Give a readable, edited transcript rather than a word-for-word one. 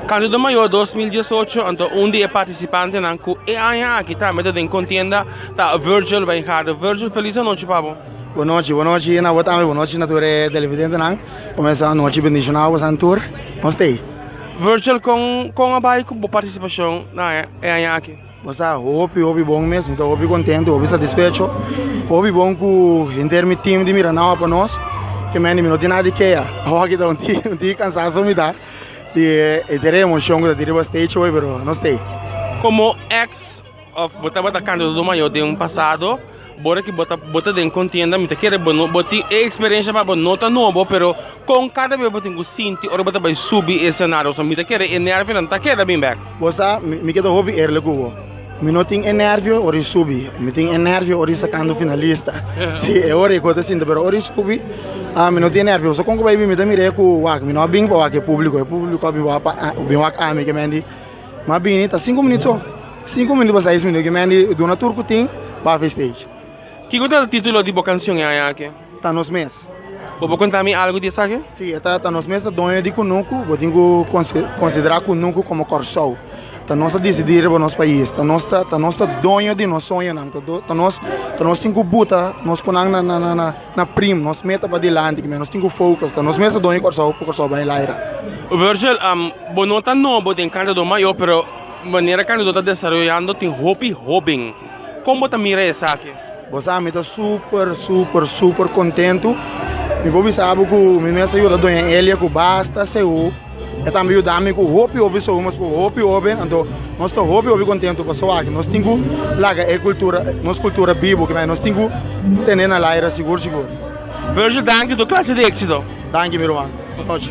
Canto de Mayor 2018, anto un di e participantenan cu e aña aki tambe ta den contienda ta Virgil Wijngaarden. Virgil, feliz anochi pa bo. Bon nochi, bon nochi na bo tambe, bon nochi na tur e televidentenan. Comenzá anochi bendicionado bosan tur. Nos t'ei. Virgil, con con a bai cu bo participacion na e aña aki? Bo sa hopi hopi bon mes, mi ta hopi contento, hopi satisfecho. Hopi bon cu henter mi team di Miranao pa nos. Ke mende mi no tin nada di keha. Awor aki ta un tiki un tiki cansancio mi ta di e henter e emocion cu ta tin riba stage hoy, pero nos t'ei. Como ex of bo tabata candidato mayor den pasado, Bora ki bo ta bo ta den kontienda mi ta kere bo no bo tin e eksperensia pa bo no ta nobo pero kon kada bes bo tin ku sinti ora bo ta bai subi e esenario so mi ta kere e nervionan ta keda bin bek. Bo sa mi mi keda hopi eerlijk ku bo mi no tin e nervio ora i subi mi tin e nervio ora i sakando finalista si e ora i ku ta sinti pero ora i subi ah mi no tin e nervio so kon ku bai bin mi ta mira ku wak mi no a bin pa wak e publiko e publiko a bin wak pa bin wak ami ke men di. Ma bini ta sinku minüt so. Sinku minüt pa seis minüt. Ki men di duna tur ku tin pa fi stage. Kiko ta titulo di bo kansion e aña aki? Ta nos mes. Bo por konta mi algu di esaki? Si, e ta ta nos mes ta doño di kunuku. Bo tin ku konsiderá kunuku komo Kòrsou. Ta nos ta disidí riba nos pais. Ta nos ta ta nos ta doño di nos soñonan. Ta nos ta nos tin ku buta nos kunan na na na. Na prim, nos meta pa dilanti, kimen nos tin ku focus, ta nos mes ta doño Kòrsou pa Kòrsou bai laira. Virgil, bo no ta nobo den kandidó mayor, pero manera kandidó ta desaroyando tin hopi hóben. Kon bo ta mira esaki? Bo sa mi ta super, super, super kontentu. Mi por bisa bo ku mi mes a yuda doña Elia ku basta seú. E tambe yuda mi ku hopi hopi sou mas ku hopi hoben anto nos ta hopi hopi kontentu pasobra aki nos tin ku laga e kultura nos kultura bibu kiba nos tin ku tene na laira sigur sigur. Virgil danki tur klase di éksito. Danki mi ruman. Bon nochi.